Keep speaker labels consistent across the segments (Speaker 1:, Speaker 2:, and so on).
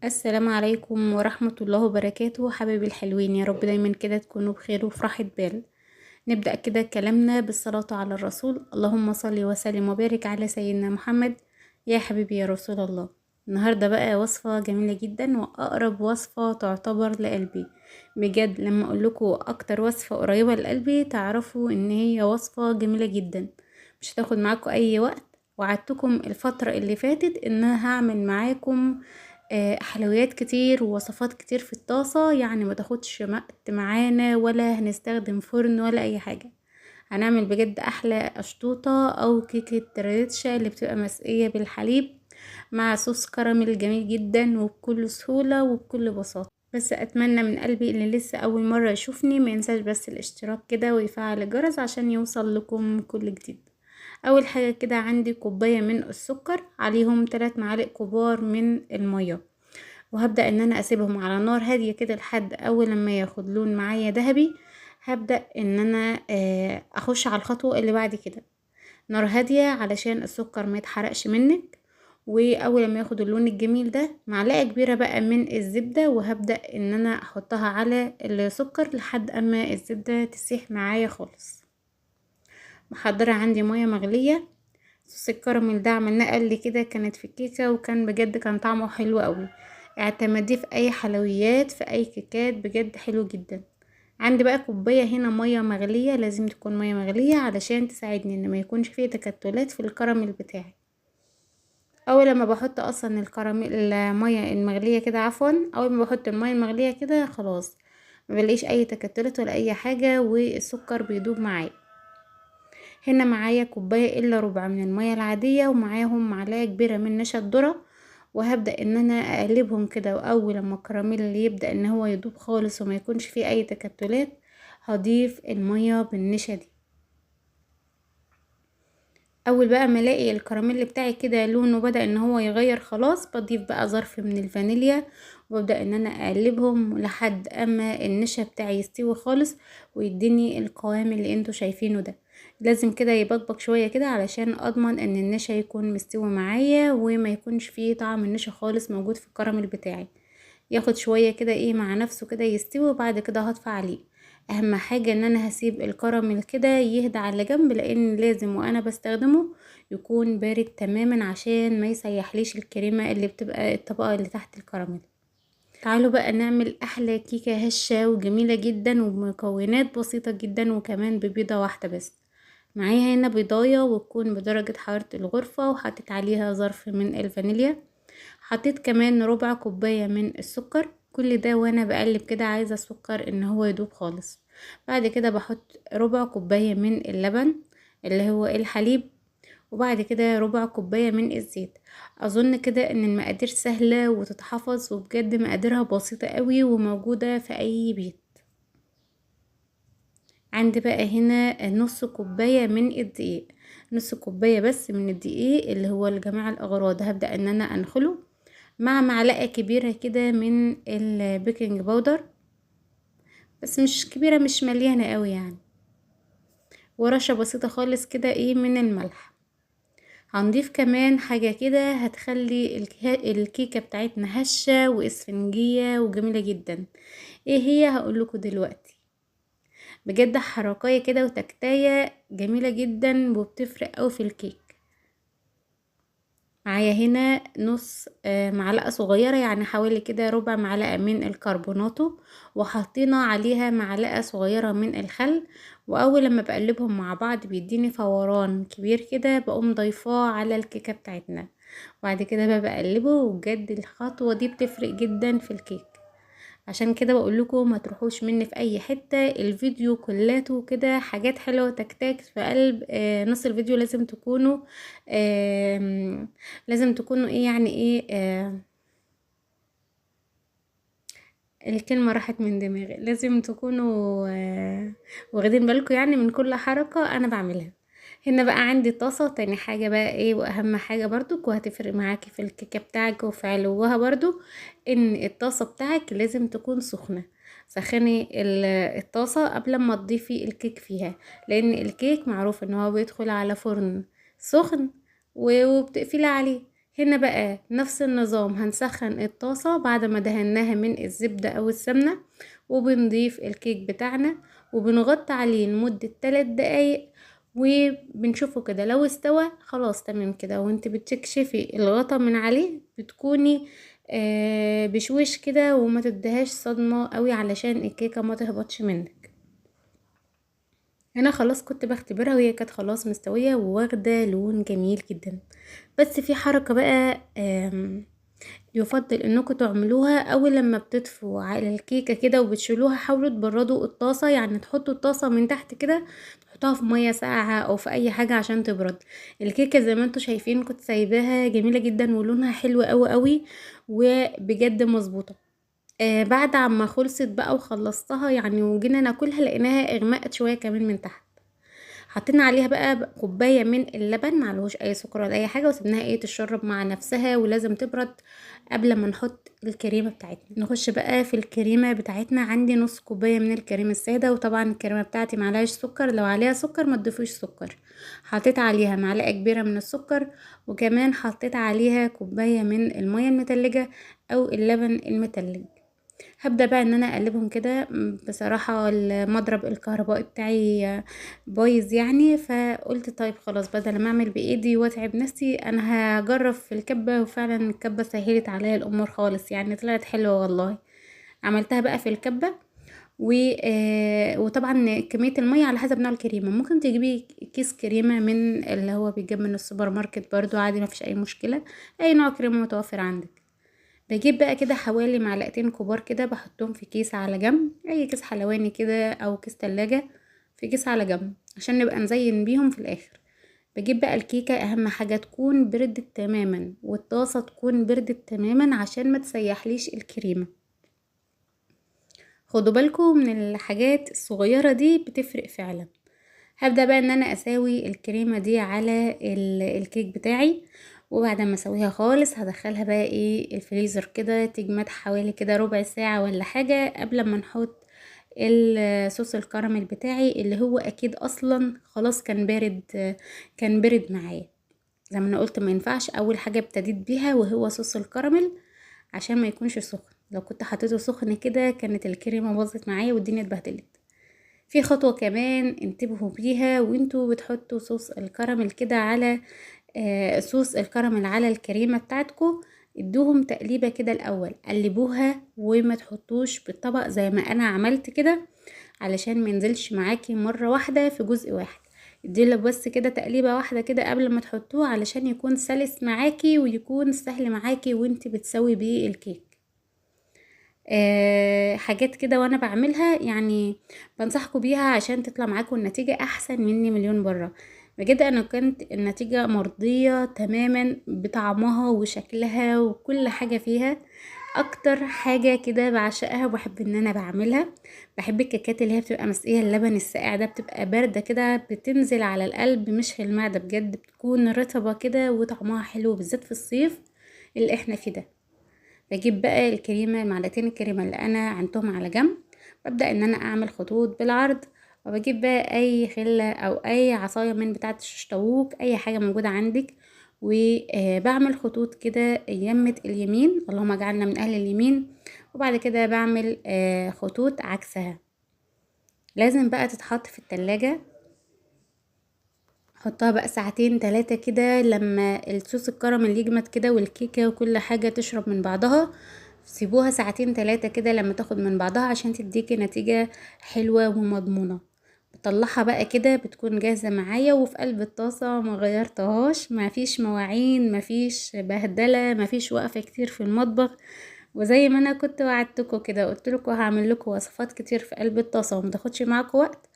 Speaker 1: السلام عليكم ورحمة الله وبركاته. حبايبي الحلوين، يا رب دايما كده تكونوا بخير وفرحة بال. نبدأ كده كلامنا بالصلاة على الرسول، اللهم صل وسلم وبارك على سيدنا محمد يا حبيبي يا رسول الله. النهاردة بقى وصفة جميلة جدا وأقرب وصفة تعتبر لقلبي بجد. لما أقول لكم أكتر وصفة قريبة لقلبي تعرفوا إن هي وصفة جميلة جدا، مش هتاخد معاكم أي وقت. وعدتكم الفترة اللي فاتت إن أنا هعمل معاكم حلويات كتير ووصفات كتير في الطاسة، يعني ما تاخدش وقت معانا ولا هنستخدم فرن ولا أي حاجة. هنعمل بجد أحلى أشطوطة أو كيكة تريتشا اللي بتبقى مسقية بالحليب مع صوص كراميل جميل جدا وبكل سهولة وبكل بساطة. بس أتمنى من قلبي اللي لسه أول مرة يشوفني ما ينساش بس الاشتراك كده ويفعل الجرس عشان يوصل لكم كل جديد. أول حاجة كده عندي كوباية من السكر عليهم 3 معالق كبار من المية، وهبدأ إن أنا أسيبهم على نار هادية كده لحد أول لما ياخد لون معايا ذهبي. هبدأ إن أنا أخش على الخطوة اللي بعد كده. نار هادية علشان السكر ما يتحرقش منك. وأول لما ياخد اللون الجميل ده معلقة كبيرة بقى من الزبدة، وهبدأ إن أنا أحطها على السكر لحد أما الزبدة تسيح معايا خالص. محضرة عندي مية مغلية. صوص الكراميل ده عملناه قبل كده، كانت في الكيكة وكان بجد كان طعمه حلو قوي. اعتمديه في اي حلويات في اي كيكات، بجد حلو جدا. عندي بقى كوباية هنا مية مغلية، لازم تكون مية مغلية علشان تساعدني ان ما يكونش فيه تكتلات في الكراميل بتاعي. اول لما بحط اصلا الكراميل المية المغلية كده، عفوا، اول ما بحط المية المغلية كده خلاص ما بلاقيش اي تكتلات ولا اي حاجة، والسكر بيدوب معايا. هنا معايا كوباية الا ربع من المية العادية، ومعاهم معلقة كبيرة من نشا الذرة، وهبدأ ان انا اقلبهم كده. واول لما الكراميل اللي يبدأ ان هو يدوب خالص وما يكونش فيه اي تكتلات هضيف المية بالنشا دي. اول بقى ما الاقي الكراميل بتاعي كده لونه بدأ ان هو يغير خلاص، بضيف بقى ظرف من الفانيليا وابدأ ان انا اقلبهم لحد اما النشا بتاعي يستوي خالص ويديني القوام اللي انتوا شايفينه ده. لازم كده يبقبق شوية كده علشان اضمن ان النشا يكون مستوي معايا وما يكونش فيه طعم النشا خالص موجود في الكراميل بتاعي. ياخد شوية كده مع نفسه كده يستوي، وبعد كده هطفي عليه. اهم حاجة ان انا هسيب الكراميل كده يهدى على جنب، لان لازم وانا بستخدمه يكون بارد تماما عشان ما يسيحليش الكريمة اللي بتبقى الطبقة اللي تحت الكراميل. تعالوا بقى نعمل احلى كيكة هشة وجميلة جدا وبمكونات بسيطة جدا، وكمان ببيضة واحدة بس. معايا هنا بيضاية وتكون بدرجة حرارة الغرفة، وحطيت عليها ظرف من الفانيليا، حطيت كمان ربع كوباية من السكر. كل ده وانا بقلب كده، عايزة السكر ان هو يدوب خالص. بعد كده بحط ربع كوباية من اللبن اللي هو الحليب، وبعد كده ربع كوباية من الزيت. اظن كده ان المقادير سهلة وتتحفظ، وبجد مقاديرها بسيطة قوي وموجودة في اي بيت. عندي بقى هنا نص كوباية من الدقيق، نص كوباية بس من الدقيق اللي هو لجميع الاغراض. هبدأ ان انا انخله مع معلقة كبيرة كده من البيكنج باودر، بس مش كبيرة، مش مليانة قوي يعني، ورشة بسيطة خالص كده من الملح. هنضيف كمان حاجة كده هتخلي الكيكة بتاعتنا هشة واسفنجية وجميلة جدا. ايه هي؟ هقولكوا دلوقتي. بجد حركاية كده وتكتاية جميلة جدا وبتفرق قوي في الكيك. معايا هنا نص معلقة صغيرة، يعني حوالي كده ربع معلقة من الكربوناتو، وحطينا عليها معلقة صغيرة من الخل. واول لما بقلبهم مع بعض بيديني فوران كبير كده، بقوم ضيفاه على الكيكة بتاعتنا. وبعد كده بقى بقلبه، وبجد الخطوة دي بتفرق جدا في الكيك. عشان كده بقول لكم ما تروحوش مني في اي حتة، الفيديو كلاته كده حاجات حلوة تكتاك في قلب نص الفيديو. لازم تكونوا، لازم تكونوا ايه يعني ايه، الكلمة راحت من دماغي. لازم تكونوا واخدين بالكم من كل حركة انا بعملها. هنا بقى عندي طاسة. تاني حاجة بقى ايه واهم حاجة برضو وهتفرق معاكي في الكيكة بتاعك وفي علوها برضو، ان الطاسة بتاعك لازم تكون سخنة. سخني الطاسة قبل ما تضيفي الكيك فيها، لان الكيك معروف ان هو بيدخل على فرن سخن وبتقفلي عليه. هنا بقى نفس النظام، هنسخن الطاسة بعد ما دهناها من الزبدة او السمنة، وبنضيف الكيك بتاعنا وبنغطي عليه لمدة 3 دقايق، وبنشوفه كده لو استوى خلاص تمام كده. وانت بتكشفي الغطا من عليه بتكوني بشويش كده، وما تديهاش صدمة قوي علشان الكيكة ما تهبطش منك. هنا خلاص كنت بختبرها وهي كانت خلاص مستوية وواخدة لون جميل جدا. بس في حركة بقى يفضل انكم تعملوها اول لما بتطفوا على الكيكة كده وبتشيلوها، حاولوا تبردوا الطاسة، يعني تحطوا الطاسة من تحت كده، تحطوها في مية ساقعة او في اي حاجة عشان تبرد الكيكة. زي ما انتم شايفين كنت سايباها جميلة جدا ولونها حلو قوي قوي وبجد مظبوطة. بعد عما خلصت بقى وخلصتها يعني وجينا ناكلها لقيناها اغمقت شوية كمان من تحت. حطينا عليها بقى كوباية من اللبن معلهوش اي سكر ولا اي حاجة، وسيبناها تشرب مع نفسها، ولازم تبرد قبل ما نحط الكريمة بتاعتنا. نخش بقى في الكريمة بتاعتنا. عندي نص كوباية من الكريمة السادة، وطبعا الكريمة بتاعتي معلهاش سكر، لو عليها سكر ما تضيفوش سكر. حطيت عليها معلقه كبيرة من السكر، وكمان حطيت عليها كوباية من المية المتلجه او اللبن المتلج. هبدأ بقى ان انا اقلبهم كده. بصراحة المضرب الكهربائي بتاعي بايظ يعني، فقلت طيب خلاص بدل ما اعمل بايدي واتعب نفسي انا هجرب في الكبة، وفعلا الكبة سهلت عليا الامور خالص يعني، طلعت حلوة والله. عملتها بقى في الكبة، وطبعا كمية المية على حسب نوع الكريمة. ممكن تجيبي كيس كريمة من اللي هو بيتجاب من السوبر ماركت برضو عادي، ما فيش اي مشكلة، اي نوع كريمة متوفر عندك. بجيب بقى كده حوالي معلقتين كبار كده، بحطهم في كيس على جنب، اي كيس حلواني كده او كيس تلاجة، في كيس على جنب عشان نبقى نزين بيهم في الاخر. بجيب بقى الكيكة، اهم حاجة تكون بردت تماما والطاسة تكون بردت تماما عشان ما تسيحليش الكريمة. خدوا بالكم من الحاجات الصغيرة دي بتفرق فعلا. هبدأ بقى ان انا اساوي الكريمة دي على الكيك بتاعي، وبعد ما اسويها خالص هدخلها بقى الفريزر كده تجمد حوالي كده ربع ساعة ولا حاجة قبل ما نحط الصوص الكراميل بتاعي، اللي هو اكيد اصلا خلاص كان بارد معايا. زي ما انا قلت ما ينفعش اول حاجة ابتديت بيها وهو صوص الكراميل عشان ما يكونش سخن، لو كنت حطيته سخن كده كانت الكريمة باظت معايا والدنيا اتبهدلت. في خطوة كمان انتبهوا بيها وانتوا بتحطوا صوص الكراميل كده على صوص الكراميل على الكريمة بتاعتكم، ادوهم تقليبة كده الاول، قلبوها وما تحطوش بالطبق زي ما انا عملت كده علشان ما ينزلش معاكي مرة واحدة في جزء واحد. اديله بس كده تقليبة واحدة كده قبل ما تحطوه علشان يكون سلس معاكي ويكون سهل معاكي وانت بتسوي بيه الكيك. حاجات كده وانا بعملها يعني بنصحكم بيها عشان تطلع معاكم النتيجة احسن مني مليون مرة. بجد انا كانت النتيجة مرضية تماما بطعمها وشكلها وكل حاجة فيها. اكتر حاجة كده بعشقها وبحب ان انا بعملها، بحب الكيكات اللي هي بتبقى مسقية اللبن الساقع ده، بتبقى باردة كده بتنزل على القلب مش في المعدة، بجد بتكون رطبة كده وطعمها حلو بالذات في الصيف اللي احنا فيه ده. بجيب بقى الكريمة، معلقتين الكريمة اللي انا عندهم على جنب، ببدأ ان انا اعمل خطوط بالعرض، وبجيب بقى اي خلة او اي عصاية من بتاعة الششتاووك، اي حاجة موجودة عندك، وبعمل خطوط كده يمة اليمين، اللهم اجعلنا من اهل اليمين، وبعد كده بعمل خطوط عكسها. لازم بقى تتحط في التلاجة، حطها بقى ساعتين تلاتة كده لما الصوص الكراميل يجمد كده والكيكة وكل حاجة تشرب من بعضها. سيبوها ساعتين تلاتة كده لما تاخد من بعضها عشان تديكي نتيجة حلوة ومضمونة. بطلعها بقى كده بتكون جاهزة معايا وفي قلب الطاسة، ما غيرتهاش، ما فيش مواعين، ما فيش بهدلة، ما فيش وقفة كتير في المطبخ. وزي ما انا كنت وعدتكم كده قلت لكم هعمل لكم وصفات كتير في قلب الطاسة وما تاخدش معاكم وقت.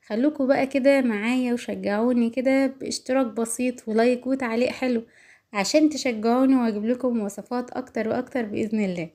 Speaker 1: خلوكم بقى كده معايا وشجعوني كده باشتراك بسيط ولايك وتعليق حلو عشان تشجعوني واجيب لكم وصفات اكتر واكتر باذن الله.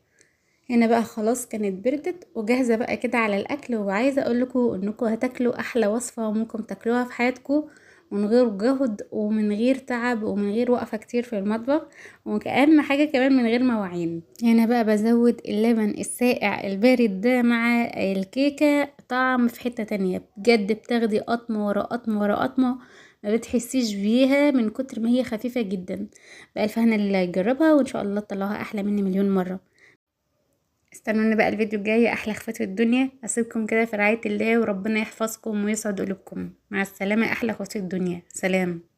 Speaker 1: هنا بقى خلاص كانت بردت وجاهزة بقى كده على الاكل، وعايزة اقول لكم انكم هتاكلوا احلى وصفة ممكن تاكلوها في حياتكم من غير جهد ومن غير تعب ومن غير وقفة كتير في المطبخ، وأهم حاجة كمان من غير مواعين. هنا بقى بزود اللبن الساقع البارد ده مع الكيكة، طعم في حتة تانية بجد، بتاخدي قطمة ورا قطمة ورا قطمة، ما بتحسيش بيها من كتر ما هي خفيفة جدا. بألف هنا اللي يجربها، وان شاء الله تطلعوها احلى مني مليون مرة. استنونا بقى الفيديو الجاي، احلى اخوات في الدنيا. اسيبكم كده في رعاية الله، وربنا يحفظكم ويسعد قلوبكم. مع السلامة، احلى اخوات في الدنيا. سلام.